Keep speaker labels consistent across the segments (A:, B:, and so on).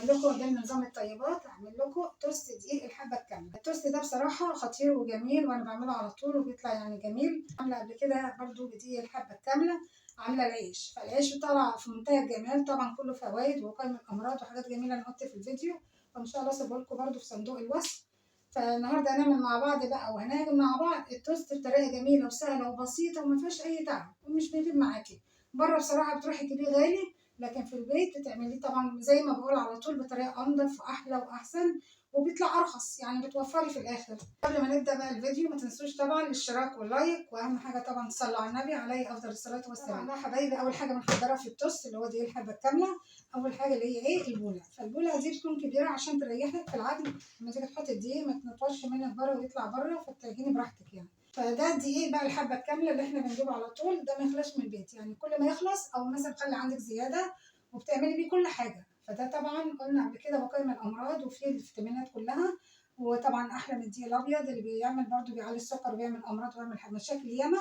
A: لكم ضمن نظام الطيبات، هعمل لكم توست دقيق الحبة الكاملة. التوست ده بصراحة خطير وجميل، وانا بعمله على طول وبيطلع يعني جميل. عامله قبل كده برده بدقيق الحبة الكاملة، عامله العيش، فالعيش طالع في منتهى الجمال، طبعا كله فوائد وقائمة الامراض وحاجات جميلة انا قلت في الفيديو، وان شاء الله اسيبه لكم برده في صندوق الوصف. فالنهارده هنعمل مع بعض بقى، وهنعمل مع بعض التوست بطريقة جميلة وسهلة وبسيطة وما فيهاش اي تعب ومش بيجيب معاكي. بره بصراحة بتروحي تجيبيه غالي، لكن في البيت بتعمليه طبعا زي ما بقول على طول بطريقة انضف واحلى واحسن، وبيطلع ارخص، يعني بتوفري في الاخر. قبل ما نبدا بقى الفيديو ما تنسوش طبعا الاشتراك وال like، واهم حاجة طبعا تصلوا على النبي عليه افضل الصلاة والسلام. طبعا حبايبي اول حاجة بنحضرها في التوست اللي هو دي الحبة الكاملة، اول حاجة اللي هي ايه؟ البوله. فالبوله دي بتكون كبيرة عشان تريحك في العجن، لما تيجي تحطي الدقيق ما تنطرش منك بره ويطلع بره، فبتعجني براحتك يعني. فده الدقيق بقى الحبة الكاملة اللي احنا بنجيبه على طول، ده ما يخلصش من البيت، يعني كل ما يخلص او مثلا خلي عندك زيادة وبتعملي بيه كل حاجة. فده طبعا قلنا قبل كده وقاية من الامراض وفيه الفيتامينات كلها، وطبعا احلى من الدقيق الابيض اللي بيعمل برده بيعلي السكر وبيعمل امراض وبيعمل مشاكل ياما.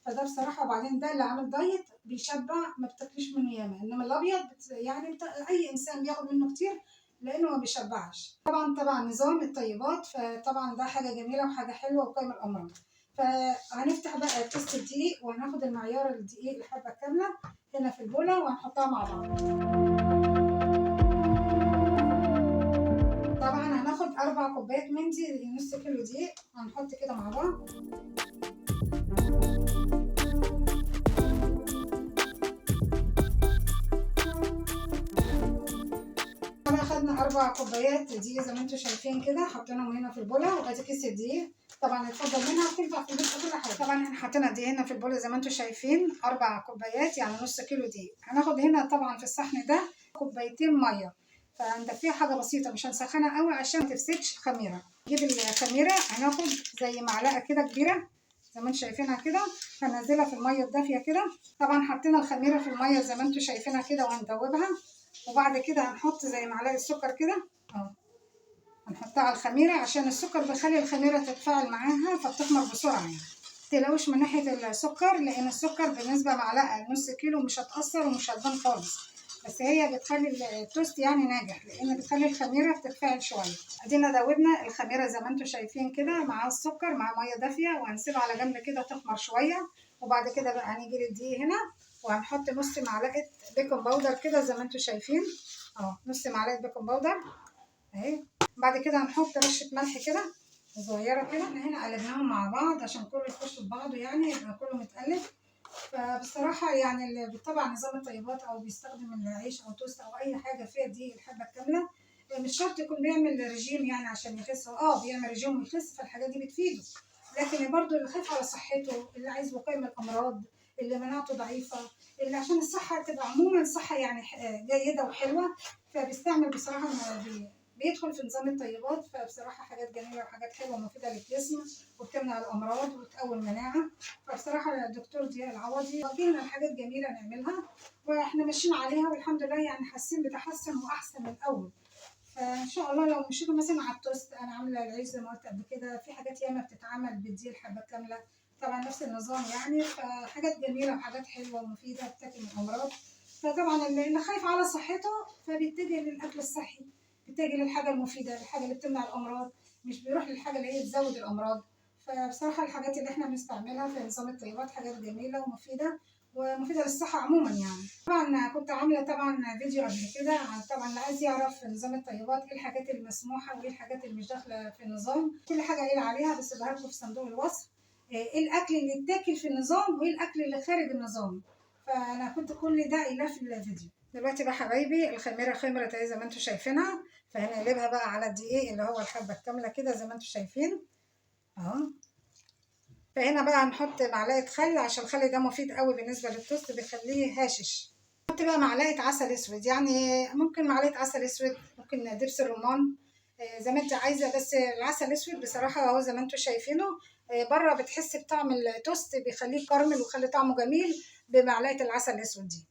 A: فده بصراحة، وبعدين ده اللي عامل دايت بيشبع، ما بتاكليش منه ياما، انما الابيض يعني اي انسان بياخد منه كتير لانه ما بيشبعش. طبعا نظام الطيبات، فطبعا ده حاجة جميلة وحاجه حلوة وقاية من الامراض. فهنفتح بقى توست الدقيق، وهناخد المعيار الدقيق الحبة الكاملة هنا في البوله وهنحطها مع بعض. طبعا هناخد 4 كوبايات من دي، نص كيلو دقيق، هنحط كده مع بعض. طبعا خدنا 4 كوبايات دقيق زي ما انتم شايفين كده، حطيناهم هنا في البوله، وادي كيس الدقيق طبعا اتفضل منها، بتنفع في البيت كل حاجة. طبعا احنا حطينا دقيق هنا في البوله زي ما انتم شايفين، 4 كوبايات يعني نص كيلو دقيق. هناخد هنا طبعا في الصحن ده 2 كوباية مية، فهندفيها حاجة بسيطة، مش هنسخنها قوي عشان ما تفسدش الخميره. نجيب الخميره، هناخد زي معلقه كده كبيرة زي ما انتم شايفينها كده، هننزلها في المية الدافيه كده. طبعا حطينا الخميره في المية زي ما انتم شايفينها كده وهندوبها، وبعد كده هنحط زي معلقه سكر كده اهو، هنحطها على الخميره عشان السكر بيخلي الخميره تتفاعل معاها فبتخمر بسرعة. يعني متقلقوش من ناحية السكر، لان السكر بالنسبة معلقه نص كيلو مش هتاثر ومش هتبان خالص، بس هي بتخلي التوست يعني ناجح، لان بتخلي الخميره بتتفاعل شوية. ادينا دوبنا الخميره زي ما انتم شايفين كده مع السكر مع مية دافيه، وهنسيبها على جنب كده تخمر شوية. وبعد كده بقى هنيجي للدقيق هنا، وهنحط نص معلقه baking powder كده زي ما انتم شايفين اهو، نص معلقه baking powder اهي. بعد كده هنحط رشه ملح كده صغيرة كده. احنا هنا قلبناهم مع بعض عشان كله يخش في بعضه، يعني يبقى كله متقلب. فبصراحة يعني اللي بيتبع نظام الطيبات او بيستخدم العيش او توست او اي حاجة فيها دي الحبة الكاملة، مش شرط يكون بيعمل رجيم يعني عشان يخس، هو بيعمل رجيم ويخس، فالحاجات دي بتفيده. لكن برضو اللي خايف على صحته، اللي عايز وقاية من الامراض، اللي مناعته ضعيفة، اللي عشان الصحة تبقى عموما صحة يعني جيدة وحلوه، فبيستعمل بصراحة بيدخل في نظام الطيبات. فبصراحة حاجات جميلة وحاجات حلوة ومفيدة للجسم، وبتمنع الامراض وبتقوي المناعة. فبصراحة الدكتور ضياء العوضي وجهنا لحاجات جميلة نعملها، واحنا ماشيين عليها والحمد لله، يعني حاسين بتحسن واحسن من الاول. فان شاء الله لو مشيتوا مثلا على التوست، انا عامله العيش زي ما قلت قبل كده، في حاجات ياما بتتعمل بالدقيق الحبة الكاملة طبعا نفس النظام يعني. فحاجات جميلة وحاجات حلوة ومفيدة بتاكل من الامراض. فطبعا اللي خايف على صحته فبيتجه للاكل الصحي، بيتجه للحاجة المفيدة، الحاجة اللي بتمنع الامراض، مش بيروح للحاجة اللي هي تزود الامراض. فبصراحة الحاجات اللي احنا بنستعملها في نظام الطيبات حاجات جميلة ومفيدة، ومفيدة للصحة عموما يعني. طبعا كنت عامله طبعا فيديو قبل كده عن طبعا اللي عايز يعرف نظام الطيبات ايه الحاجات المسموحه وايه الحاجات اللي مش داخله في النظام، كل حاجة قايله عليها بسيبها لكم في صندوق الوصف، ايه الاكل اللي يتاكل في النظام وايه الاكل اللي خارج النظام. فانا كنت كل ده قايلاه في الفيديو. دلوقتي بقى حبايبي الخميره خمرت اهي زي ما انتم شايفينها، فهنقلبها بقى على الدقيق اللي هو الحبة الكاملة كده زي ما انتم شايفين اهو. فهنا بقى هنحط معلقه خل، عشان الخل ده مفيد قوي بالنسبة للتوست، بيخليه هاشش. نحط بقى معلقه عسل اسود، يعني ممكن معلقه عسل اسود، ممكن دبس الرمان زي ما انت عايزه، بس العسل الاسود بصراحة اهو زي ما انتم شايفينه بره بتحس بطعم التوست، بيخليه كرمل ويخلي طعمه جميل بمعلقه العسل الاسود دي.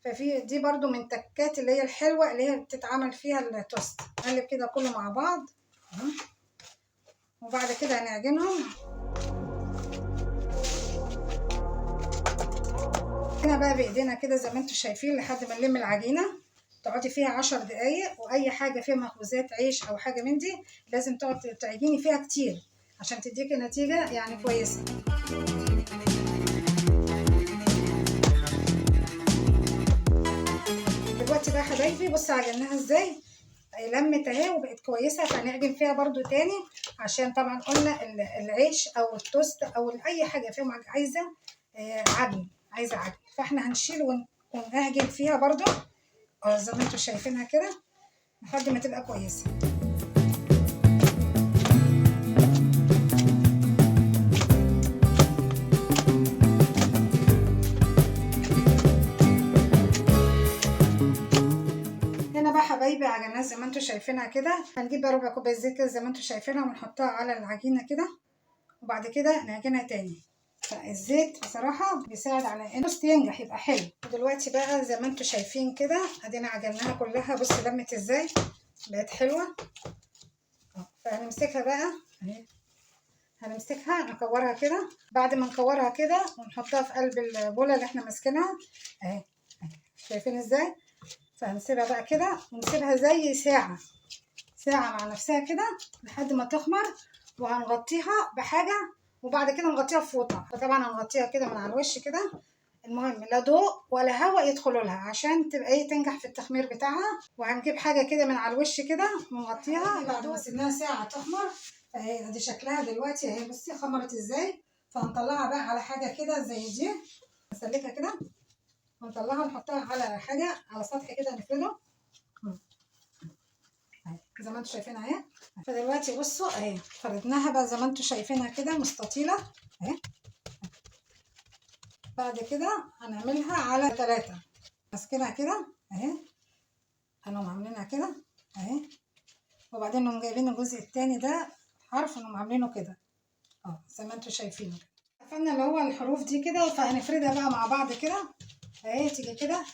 A: ففي دي برضو من تكات اللي هي الحلوة اللي هي بتتعمل فيها التوست. نقلب كده كله مع بعض، وبعد كده هنعجنهم هنا بقى بايدينا كده زي ما انتم شايفين لحد ما نلم العجينة. تقعدي فيها 10 دقايق. واي حاجة فيها مخبوزات عيش او حاجة من دي لازم تقعد تعجني فيها كتير عشان تديكي نتيجة يعني كويسة. دلوقتي بقى حبايبي بصوا عجناها ازاي، لمت اهي وبقت كويسة. فهنعجن فيها برده تاني، عشان طبعا قلنا العيش او التوست او اي حاجة فيهم عايزه عجن، عايزه عجن، فاحنا هنشيل ونعجن فيها برده زي ما انتم شايفينها كده لحد ما تبقى كويسة. هنا بقى حبايبي عجناها زي ما انتم شايفينها كده. هنجيب بقى ربع كوباية زيت كده زي ما انتم شايفينها ونحطها على العجينة كده، وبعد كده نعجنها تاني. فالزيت بصراحة بيساعد على ان التوست ينجح يبقى حلو. ودلوقتي بقى زي ما انتم شايفين كده ادينا عجناها كلها، بصوا لمت ازاي، بقت حلوة. فهنمسكها بقى اهي، هنمسكها نكورها كده. بعد ما نكورها كده ونحطها في قلب البوله اللي احنا ماسكينها اهي، شايفين ازاي؟ فهنسيبها بقى كده ونسيبها زي ساعة ساعة مع نفسها كده لحد ما تخمر، وهنغطيها بحاجة وبعد كده نغطيها بفوطه. فطبعا هنغطيها كده من على الوش كده، المهم لا ضوء ولا هواء يدخلوا لها عشان تبقى ايه تنجح في التخمير بتاعها. وهنجيب حاجة كده من على الوش كده ونغطيها بعد ما سيبناها ساعة تخمر. اهي ادي شكلها دلوقتي اهي، بصي خمرت ازاي. فهنطلعها بقى على حاجة كده زي دي، نسلكها كده ونطلعها نحطها على حاجة على سطح كده نفرده زي ما انتم شايفينها اهي. فدلوقتي بصوا اهي فردناها بقى زي ما انتم شايفينها كده مستطيله اهي. بعد كده هنعملها على 3، ماسكينها كده اهي، هنقوم عاملينها كده اهي، وبعدين نقوم جايبين الجزء الثاني ده حرف نقوم عاملينه كده زي ما انتم شايفينه. قفلنا اللي هو الحروف دي كده، فهنفردها بقى مع بعض كده اهي، تيجي كده.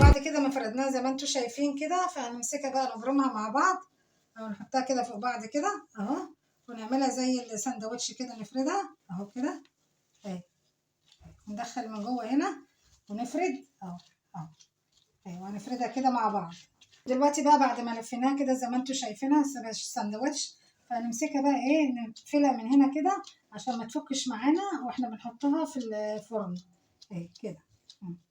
A: بعد كده ما فردناها زي ما انتم شايفين كده، فهنمسكها بقى نبرمها مع بعض او نحطها كده فوق بعض كده اهو، ونعملها زي الساندوتش كده، نفردها اهو كده اهي، ندخل من جوه هنا ونفرد اهو اهو اهي، وهنفردها كده مع بعض. دلوقتي بقى بعد ما لفيناها كده زي ما انتم شايفينها ساندوتش، فهنمسكها بقى ايه نقفلها من هنا كده عشان ما تفكش معانا واحنا بنحطها في الفرن اهي كده،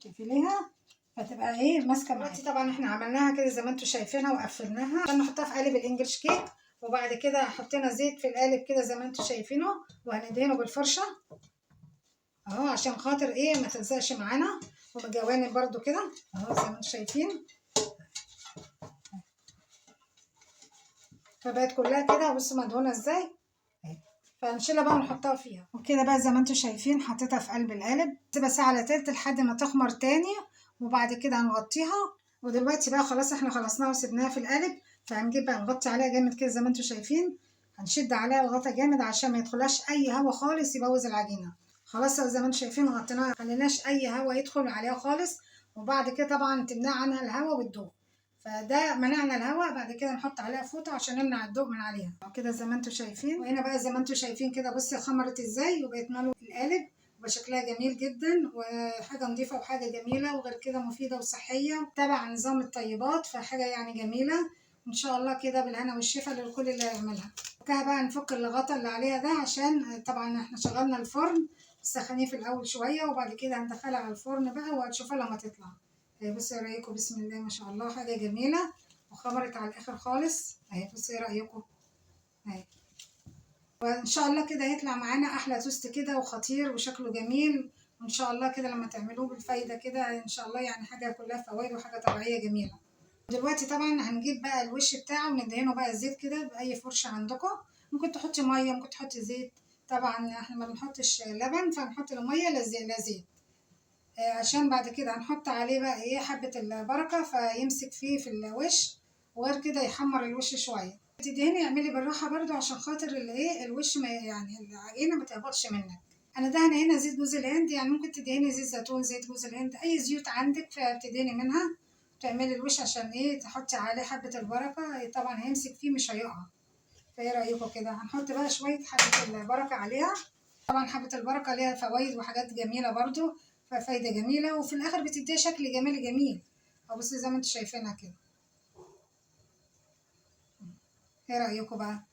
A: تقفليها فتبقى ايه ماسكه معاكي. دلوقتي طبعا احنا عملناها كده زي ما انتم شايفينها وقفلناها عشان نحطها في قالب الانجلش كيك. وبعد كده حطينا زيت في القالب كده زي ما انتم شايفينه، وهندهنه بالفرشه اهو عشان خاطر ايه ما تلزقش معانا، وبالجوانب برده كده اهو زي ما انتم شايفين. فبقت كلها كده بصوا مدهونه ازاي اهي. فهنشيلها بقى ونحطها فيها. وكده بقى زي ما انتم شايفين حطيتها في قلب القالب، تبقى ساعة الا تلت لحد ما تخمر تاني، وبعد كده هنغطيها. ودلوقتي بقى خلاص احنا خلصناها وسبناها في القالب، فهنجيب بقى نغطي عليها جامد كده زي ما انتم شايفين، هنشد عليها الغطا جامد عشان ما يدخلهاش اي هوا خالص يبوظ العجينة. خلاص زي ما انتم شايفين غطيناها، ما خليناش اي هوا يدخل عليها خالص. وبعد كده طبعا تمنع عنها الهوا والضوء، فده منعنا الهواء. بعد كده نحط عليها فوطه عشان نمنع الضوء من عليها كده زي ما انتم شايفين. وهنا بقى زي ما انتم شايفين كده بصي خمرت ازاي وبقت ملو القالب، وشكلها جميل جدا وحاجه نظيفة وحاجه جميلة، وغير كده مفيدة وصحية تبع نظام الطيبات، فحاجه يعني جميلة ان شاء الله كده بالهنا والشفا للكل اللي هيعملها. كده بقى نفك الغطا اللي عليها ده عشان طبعا احنا شغلنا الفرن، سخنيه في الاول شوية وبعد كده هندخلها على الفرن بقى وهتشوفها لما تطلع. بصوا ايه رايكم؟ بسم الله ما شاء الله حاجة جميلة وخمرت على الاخر خالص اهي. بصوا ايه رايكم اهي. وان شاء الله كده هيطلع معانا احلى توست كده وخطير وشكله جميل، وان شاء الله كده لما تعملوه بالفايده كده ان شاء الله يعني حاجة كلها فوائد وحاجه طبيعية جميلة. دلوقتي طبعا هنجيب بقى الوش بتاعه وندهنه بقى الزيت كده باي فرشه عندكم، ممكن تحطي مية ممكن تحطي زيت، طبعا احنا ما بنحطش لبن فهنحط لا مية لا زيت، عشان بعد كده هنحط عليه بقى ايه حبه البركة فيمسك فيه في الوش، وغير كده يحمر الوش شوية. تدهني اعملي بالراحة برده عشان خاطر الايه الوش ما يعني العجينة ما تهبطش منك. انا دهنه هنا زيت جوز الهند، يعني ممكن تدهني زيت زيتون زيت جوز الهند اي زيوت عندك فبتدهني منها تعملي الوش عشان ايه تحطي عليه حبه البركة، طبعا هيمسك فيه مش هيقع. فايه رايكم كده؟ هنحط بقى شوية حبه البركة عليها طبعا حبه البركة ليها فوائد وحاجات جميلة برده، ففايده جميلة، وفي الاخر بتديها شكل جمالي جميل. اهو بصوا زي ما انتم شايفينها كده. ايه رايكم بقى؟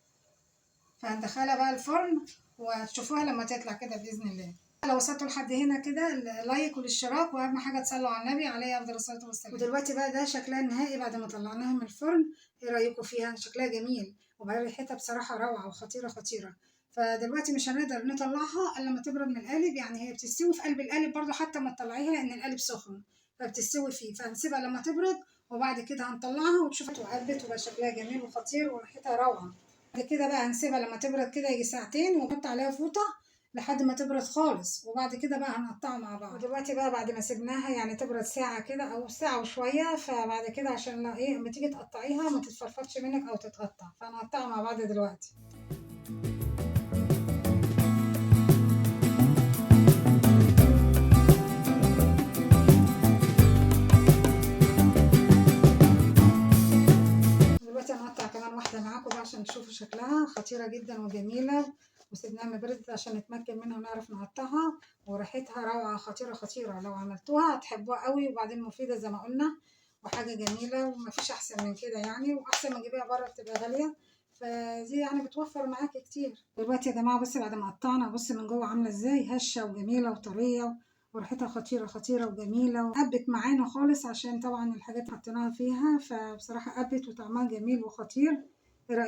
A: فهندخلها بقى الفرن وتشوفوها لما تطلع كده باذن الله. لو وصلتوا لحد هنا كده ال like والاشتراك، واهم حاجة تصلوا على النبي عليه افضل الصلاة والسلام. ودلوقتي بقى ده شكلها النهائي بعد ما طلعناها من الفرن. ايه رايكم فيها؟ شكلها جميل، وبعدين ريحتها بصراحة روعه وخطيرة خطيرة. فدلوقتي مش هنقدر نطلعها الا لما تبرد من القالب، يعني هي بتستوي في قلب القالب برده حتى ما تطلعيها لان القالب سخن فبتستوي فيه. فهنسيبها لما تبرد وبعد كده هنطلعها وتشوفوا وقلبت وبقى شكلها جميل وخطير وريحتها روعه. بعد كده بقى هنسيبها لما تبرد كده يجي ساعتين، ونحط عليها فوطه لحد ما تبرد خالص، وبعد كده بقى هنقطعها مع بعض. ودلوقتي بقى بعد ما سيبناها يعني تبرد ساعة كده او ساعة وشوية، فبعد كده عشان ايه لما تيجي تقطعيها ما تتفرفطش منك او تتقطع، فهنقطعها مع بعض دلوقتي. دلوقتي هنقطع كمان واحدة معاكم بقى عشان تشوفوا شكلها خطيرة جدا وجميلة، وسيبناها ما بردت عشان نتمكن منها ونعرف نقطعها، وريحتها روعه خطيرة خطيرة. لو عملتوها هتحبوها قوي، وبعدين مفيدة زي ما قلنا وحاجه جميلة ومفيش احسن من كده يعني، واحسن ما تجيبيها بره بتبقى غالية، فدي يعني بتوفر معاكي كتير. دلوقتي يا جماعة بصي بعد ما قطعنا، بصي من جوه عامله ازاي، هشه وجميلة وطريه وريحتها خطيرة خطيرة وجميلة، وقبت معانا خالص عشان طبعا الحاجات حطيناها فيها، فبصراحة قبت وطعمها جميل وخطير.